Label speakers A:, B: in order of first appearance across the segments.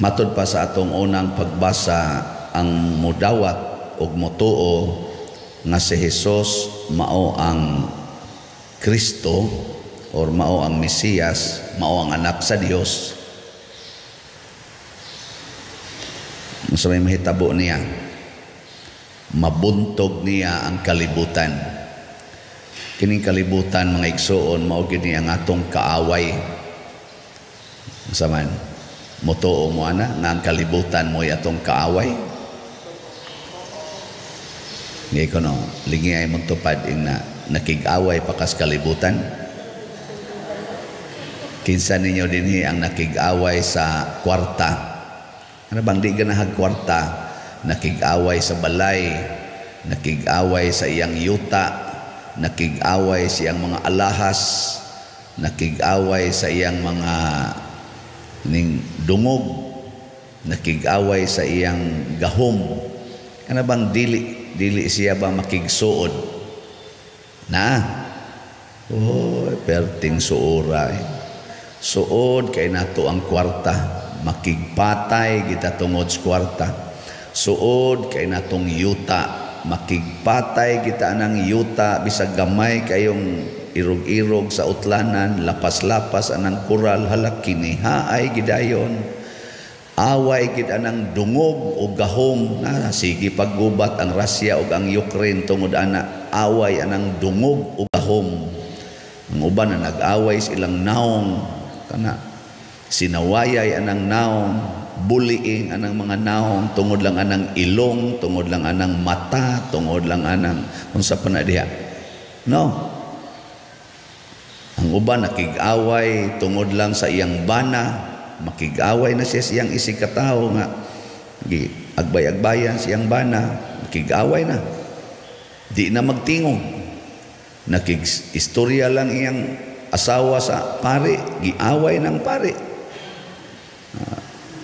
A: Matod pa sa atong unang pagbasa, ang mudawat og motuo nga si Hesus mao ang Kristo or mao ang Mesiyas, mao ang anak sa Dios. Unsa may mahitabo niya? Mabuntog niya ang kalibutan. Kining kalibutan, mga igsuon, mao gid ni ang atong kaaway. Unsa man? Motuo mo ana nga ang kalibutan mo'y atong kaaway? Ngay ko no, lingi ay mong tupad ing na nakig-away pa kas kalibutan. Kinsa ninyo dinhi ang nakig-away sa kwarta? Ano bang di ganahag kwarta? Nakig-away sa balay, nakig-away sa iyang yuta, nakig-away sa iyang mga alahas, nakig-away sa iyang mga ning dungog, nakig-away sa iyang gahom. Ano bang dili siya ba makigsuod? Na? Oh, perting suora eh. Suod kay nato ang kwarta, makigpatay kita tungod sa kwarta. Suod kay natong yuta, makigpatay kita anang yuta bisag gamay kayong irog-irog sa utlanan, lapas-lapas anang kural, hala kinihaay gidayon. Away gid anang dungog o gahom na sige paggubat ang Russia ug ang Ukraine tungod ana, away anang dungog o gahom. Ang uban na nag-away sa ilang naong kana, sinawayay anang naong, buliing anang mga naong tungod lang anang ilong, tungod lang anang mata, tungod lang anang unsa pa na diha. No. Ang uban nakig-away tungod lang sa iyang bana, makig-away na siya siyang isig katawo nga agbay-agbayan siyang bana, makig-away na. Di na magtingog. Nakig-istorya lang iyang asawa sa pare, giaway ng pare.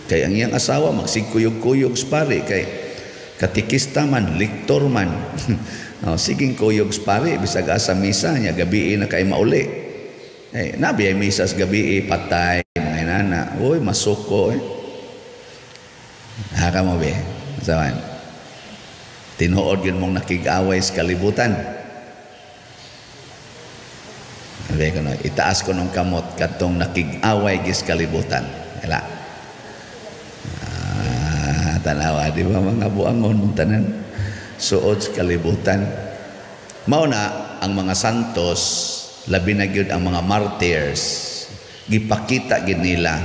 A: Kay ang iyang asawa magsigkuyog-kuyog sa pare kay katikista man, lektor man. Oh, siging kuyog sa pare bisag asa misa niya gabii na kay mauli. Eh, nabi ay misa sa gabii patay mga inana. Uy, masuko eh. Haka mo be. Sawan. Tinuod yun mong nakig-away sa kalibutan. Sabi ko no, itaas ko nung kamot katong nakig-away gis kalibutan. Ela. Tanawa, di ba mga buangon mong tanan? Suod sa kalibutan. Mao na ang mga santos, labi na gyud ang mga martyrs, gipakita gid nila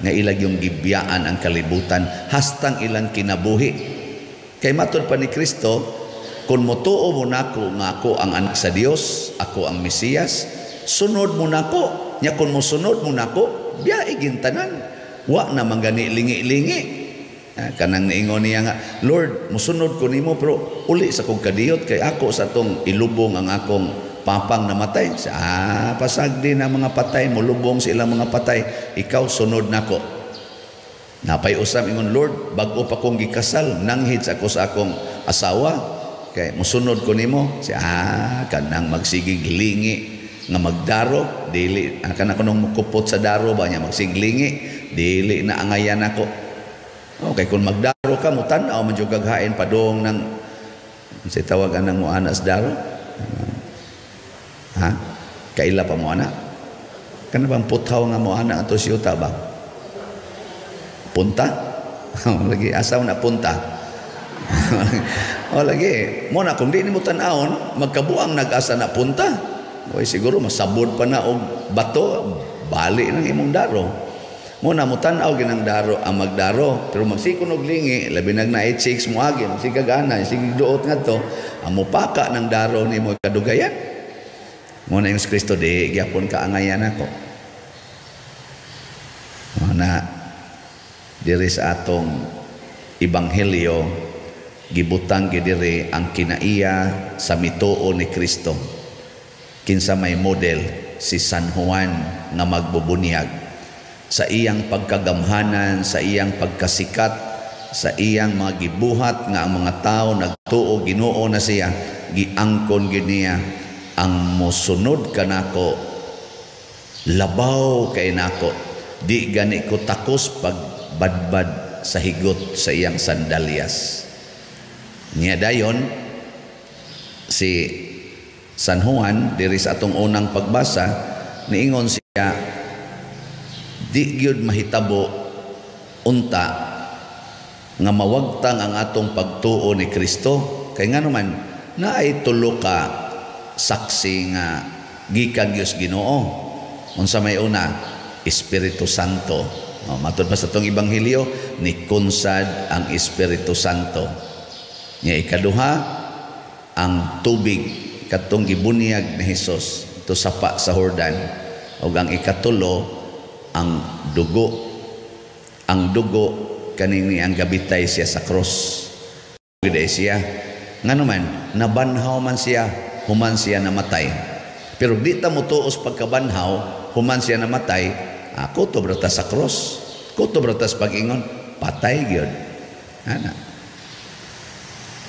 A: nga ilag yung gibiyaan ang kalibutan hastang ilang kinabuhi. Kay matod pa ni Kristo, kung motuo mo nako nga ako ang anak sa Dios, ako ang Mesiyas, sunod mo nako. Nya kung mosunod mo nako, biyae gintanan. Wa na man gani lingi-lingi. Kanang niingon niya nga, Lord, mosunod ko nimo pero uli sa kong kadiyot kay ako sa tong ilubong ang akong papang namatay. Sa pasag din ang mga patay, molubong sa ilang mga patay, ikaw sunod nako. Napay usam ingon, Lord, bag-o pa kong gikasal, nanghid ako sa akong asawa, kay mosunod ko nimo. Sa kanang magsigig lingi nga magdaro, dili kana kunong mukupot sa daro ba niya magsiglingi, dili na angayan ako. Okay, kung magdaro ka mo tan-aw man jud kag hain padung nang unsay tawag anang mo ana sa daro? Ha? Kaila pa mo ana? Kana bang puthaw nga mo ana ato siyuta ba? Punta? Lagi asaw na punta. O lagi, mo na kung di nimo tan-awon, magkabuang nag-asa na punta. Oy, siguro masabod pa na og bato, bali nang imong daro. Mo na mo tan-aw ginang daro ang magdaro, pero magsikon og lingi, labi nag na 86 mo agi, magsigag ana, sige duot ngadto, ang mupaka ng daro nimo kadugayan. Mo na yung Kristo di gyapon ka angayan ako. Mo na diri sa atong ebanghelyo gibutang gidiri ang kinaiya sa mituo ni Kristo. Kinsa may model si San Juan nga magbubunyag sa iyang pagkagamhanan, sa iyang pagkasikat, sa iyang mga gibuhat nga ang mga tao nagtuo Ginoo na siya, giangkon gid niya ang mosunod kanako, labaw kay nako, di gani ko takos pag pagbadbad sa higot sa iyang sandalyas. Niya dayon si San Juan diri sa atong unang pagbasa, niingon siya, di gyud mahitabo unta nga mawagtang ang atong pagtuo ni Kristo, kay ngano man naay tulo ka saksi nga gikan Dios Ginoo. Unsa may una? Espiritu Santo. O, matud pa sa atong ebanghelyo, nikunsad ang Espiritu Santo. Nya ikaduha, ang tubig katong gibunyag ni Hesus to sapa sa Jordan. Ug ang ikatulo, ang dugo. Ang dugo kanini ang gabitay siya sa cross. Gid siya. Ngano man nabanhaw man siya human siya namatay. Pero di ta motuos pagkabanhaw human siya namatay, kutob ra ta sa cross. Kutob ra ta sa pag-ingon, patay gyud. Ana.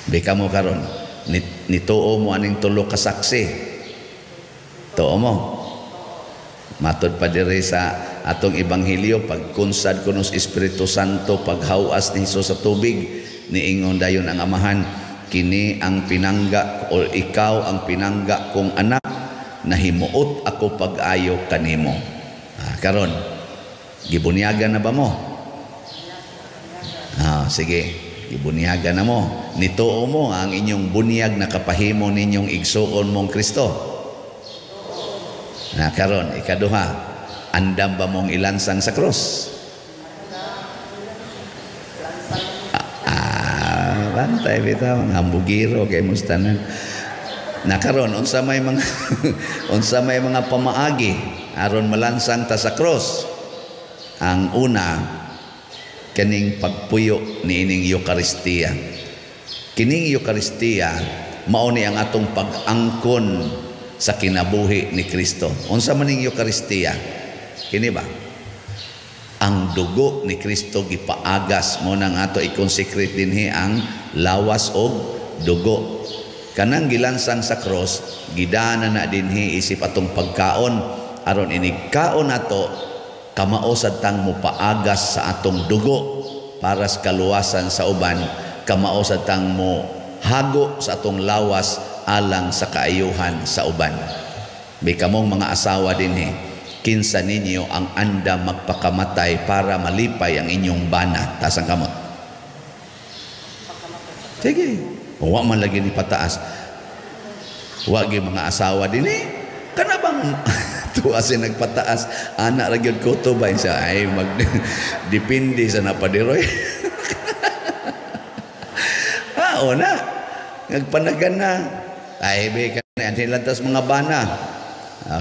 A: Di ka mo karon nituo mo aning tulo ka saksi. Tuo mo. Matod pa diri sa atong ebanghelyo, pagkunsad kuno sa Espiritu Santo, paghawas ni Hesus sa tubig, niingon dayon ang Amahan, kini ang pinangga o ikaw ang pinangga kong anak, nahimuot ako pag-ayo kanimo. Karon gibunyagan na ba mo? Sige, gibunyagan na mo. Nituo mo ang inyong bunyag na kapahimo ninyong igsuon mong Kristo. Na karon ikaduha, andam ba mong ilansang sa krus? Bantay bitaw, hambugiro kay mustanan. Na karon unsa may mga unsa may mga pamaagi aron malansang ta sa krus? Ang una, kining pagpuyo niining Eukaristiya. Kining Eukaristiya mao ni ang atong pag-angkon sa kinabuhi ni Kristo. Unsa man ning Eukaristiya? Kini ba? Ang dugo ni Kristo gipaagas mo nang ato i-consecrate dinhi ang lawas og dugo. Kanang gilansang sa cross, gidana na dinhi isip atong pagkaon aron inig kaon nato kamao sad tang mopaagas sa atong dugo para sa kaluwasan sa uban, kamao sad tang mo hago sa atong lawas alang sa kaayuhan sa uban. May kamong mga asawa dinhi, kinsa ninyo ang anda magpakamatay para malipay ang inyong bana? Taas ang kamot. Sige, wa man lagi ni pataas. Wa gyud mga asawa dinhi. Kana bang tuwa siya nagpataas, anak ra gyud ko to ba siya ay mag depende sa napadiroy. O na. Nagpanagan na. Ay be kana lantas mga bana.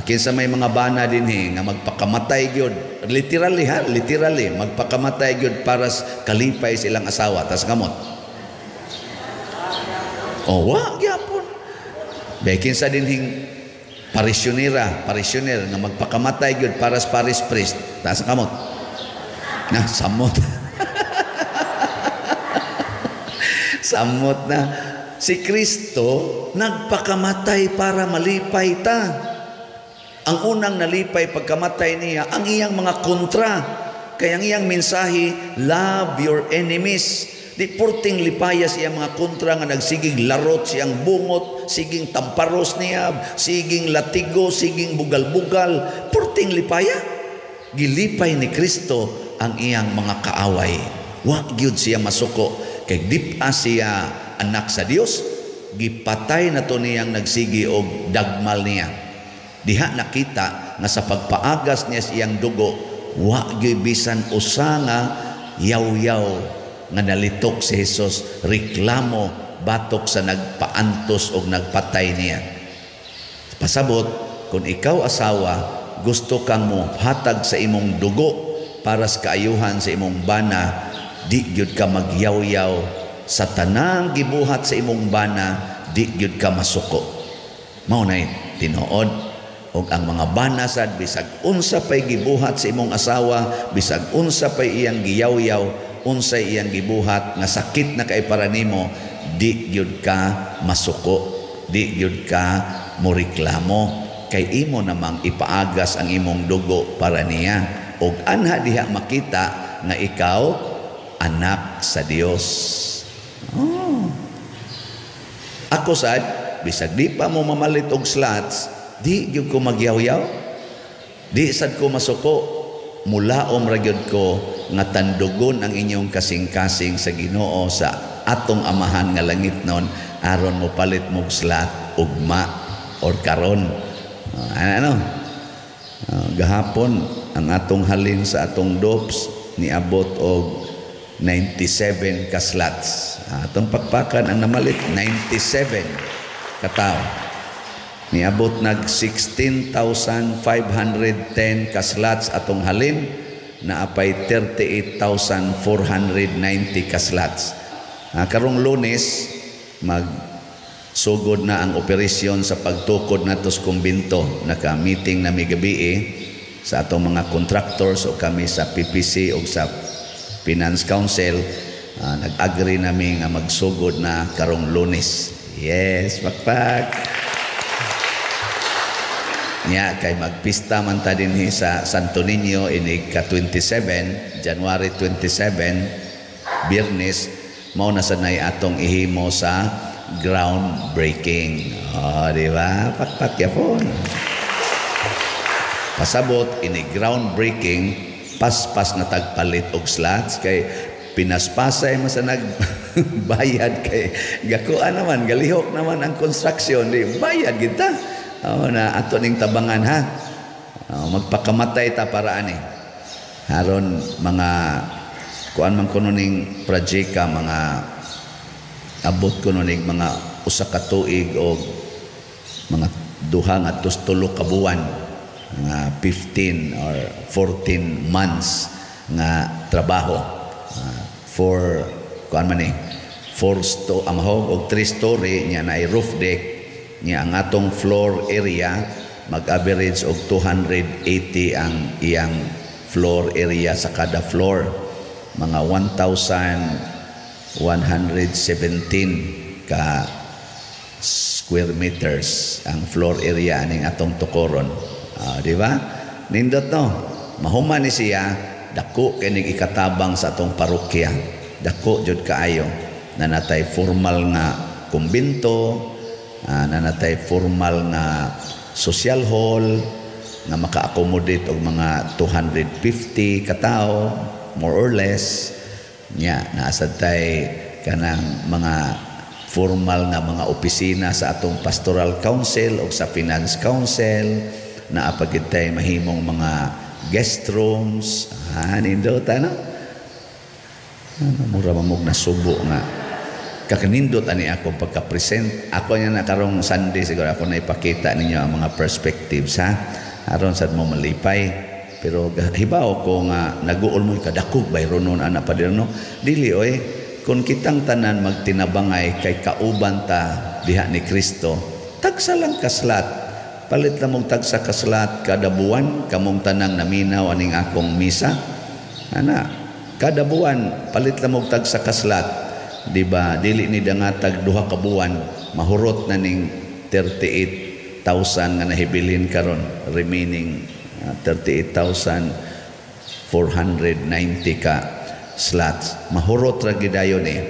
A: Kinsa may mga bana dinhi nga magpakamatay gyud, literally ha, literally magpakamatay gyud para kalipay silang asawa, tas kamot. Oh, wa gyapon. Be kinsa dinhing parisyonera, parisyoner nga magpakamatay gyud para sa parish priest, taas ang kamot. Na samot. Samot na. Si Kristo nagpakamatay para malipay ta. Ang unang nalipay pagkamatay niya ang iyang mga kontra. Kaya ang iyang mensahe, love your enemies. Di porting lipaya siya mga kontra nga nagsiging larot siyang bungot, siging tamparos niya, siging latigo, siging bugal-bugal. Porting lipaya. Gilipay ni Kristo ang iyang mga kaaway. Wa gyud siya masuko. Kay dip-a siya anak sa Dios, gipatay na to niyang nagsigi og dagmal niya. Diha nakita nga sa pagpaagas niya siyang dugo, wa gyud bisan usa nga yaw-yaw nga nalitok si Jesus, reklamo batok sa nagpaantos og nagpatay niya. Pasabot, kung ikaw asawa, gusto kang mohatag sa imong dugo para sa kaayuhan sa imong bana, di gyud ka magyawyaw sa tanang gibuhat sa imong bana, di gyud ka masuko. Mao nay tinuod. Og ang mga bana sad bisag unsa pay gibuhat sa imong asawa, bisag unsa pay iyang giyawyaw, unsay iyang gibuhat nga sakit na kay para nimo, di gyud ka masuko, di gyud ka moreklamo, kay imo namang ipaagas ang imong dugo para niya. Og anha diha makita nga ikaw anak sa Dios. Oh. Ako sad, bisag di pa mo mamalit og slots, di gyud ko magyaw-yaw. Di sad ko masuko. Mulaom ra gyud ko nga tandugon ang inyong kasing-kasing sa Ginoo, sa atong Amahan nga langitnon, aron mo palit mog slot ugma or karon. Ano? Gahapon ang atong halin sa atong DOPS niabot og 97 ka slots. Atong pakpakan ang namalit 97 katawo. Niabot nag 16,510 ka slots atong halin, naapay 38,490 ka slots. Karong Lunes magsugod na ang operasyon sa pagtukod nato sa kumbinto. Naka-meeting na mi gabi sa atong mga contractors o kami sa PPC o sa Finance Council. Nag-agree nami nga magsugod na karong Lunes. Yes, pakpak. Nya kay magpista man ta dinhi sa Santo Niño inig ka 27, January 27, Biyernes, mao na sanay atong ihimo sa groundbreaking. Oh, di ba? Pakpak yapon. Pasabot ini groundbreaking, paspas na tagpalit og slots kay pinaspasay man sa nagbayad kay gakuan naman, galihok naman ang construction, di bayad kita. Oh, na ato ning tabangan ha. Oh, magpakamatay ta para ani. Haron mga kuan man kuno ning project, mga abot kuno ning mga usa ka tuig og mga 2 ngadto 3 ka buwan, mga 15 or 14 months nga trabaho. For kuan man ni, four sto amahog og 3 story nya na roof deck nya ang atong floor area mag-average og 280 ang iyang floor area sa kada floor, mga 1,117 ka square meters ang floor area aning atong tukoron. Di ba? Nindot no. Mahuman ni siya, dako kay ning ikatabang sa atong parokya. Dako jud kaayo. Nanatay formal nga kumbinto, nanatay formal nga social hall nga maka-accommodate og mga 250 katao more or less. Nya naasad tay kanang mga formal nga mga opisina sa atong pastoral council o sa finance council, naa pa gid tay mahimong mga guest rooms. Nindot ano? Ano, mura mamog nasubo nga kakanindot ani ako pagka-present. Ako niya na karong Sunday siguro ako na ipakita ninyo ang mga perspectives ha, aron sad mo malipay. Pero hibaw ko nga naguol mo kadakog bayronon ana pader no. Dili oy, kung kitang tanan magtinabangay kay kauban ta diha ni Kristo, tagsa lang kaslat. Palit na mong tagsa kaslat kada buwan, kamong tanang naminaw aning akong misa. Ana, kada buwan palit na mong tagsa kaslat. Di ba? Dili ni dangatag 2 ka buwan, mahurot na ning 38,000 nga nahibilin karon, remaining 38,490 ka slots. Mahurot ra gidayon eh.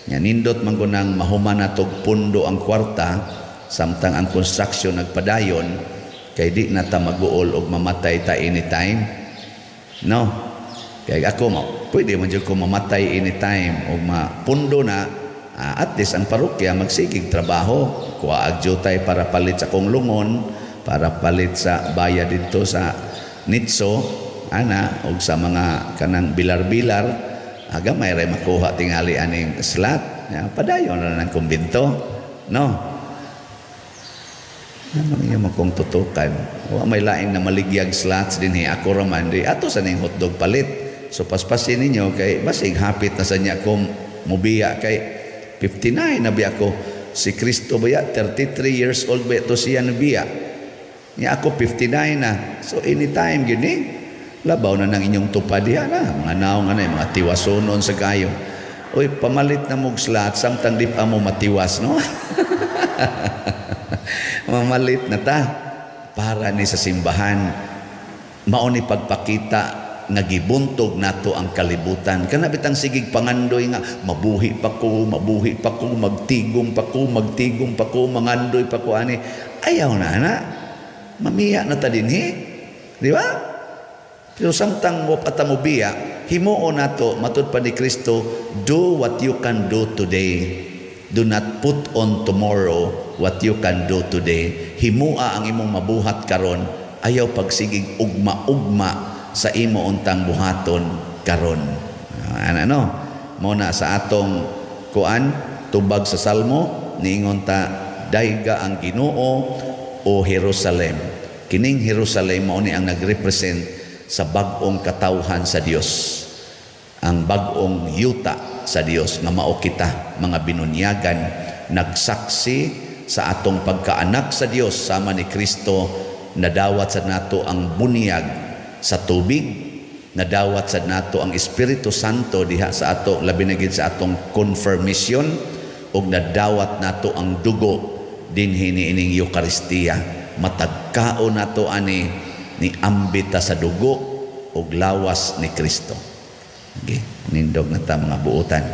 A: Nya nindot man kunang mahuman natog pundo ang kwarta samtang ang construction nagpadayon kay di na ta maguol og mamatay ta anytime. No? Kay ako mo, pwede man jud ko mamatay anytime og mapundo na, at least ang parokya magsigig trabaho, kuha ag jutay para palit sa kong lungon, para palit sa bayad didto sa nitso ana og sa mga kanang bilar-bilar, gamay ra makuha tingali aning slot. Ya, padayon ra ng kumbinto, no? Ano niya makong tutukan? Wa may laing na maligyag slots dinhi, ako ra man di ato sa ning hotdog palit. So paspasin ninyo kay basig hapit na sa niya ko mubiya kay 59 na biya ko. Si Kristo baya 33 years old ba to siya nabiya. Nya ako 59 na. So anytime gyud ni labaw na nang inyong tupad diha na. Mga naong ano, mga tiwasonon sa kayo. Uy, pamalit na mog slot samtang di pa mo matiwas, no? Mamalit na ta para ni sa simbahan. Mao ni pagpakita Nga gibuntog nato ang kalibutan. Kana bitang sigig pangandoy nga mabuhi pa ko, mabuhi pa ko, magtigom pa ko, magtigom pa ko, mangandoy pa ko ani. Ayaw na na. Mamiya na ta dinhi. Di ba? Pero samtang mo pa ta mobiya, himuon nato matud pa ni Kristo, "Do what you can do today. Do not put on tomorrow what you can do today." Himua ang imong mabuhat karon, ayaw pagsigig ugma-ugma sa imo untang buhaton karon. Ano ano? Mo na sa atong kuan, tubag sa Salmo, niingon ta, "Dayga ang Ginoo, o Jerusalem." Kining Jerusalem mao ni ang nagrepresent sa bag-ong katawhan sa Dios. Ang bag-ong yuta sa Dios nga mao kita mga binunyagan, nagsaksi sa atong pagkaanak sa Dios sama ni Kristo. Nadawat sa nato ang bunyag sa tubig, nadawat sa nato ang Espiritu Santo diha sa ato, labi na gid sa atong confirmation, ug nadawat nato ang dugo dinhi niining Eukaristiya. Matag kaon nato ani, ni ambita sa dugo ug lawas ni Kristo. Okay, nindog na ta, mga buutan.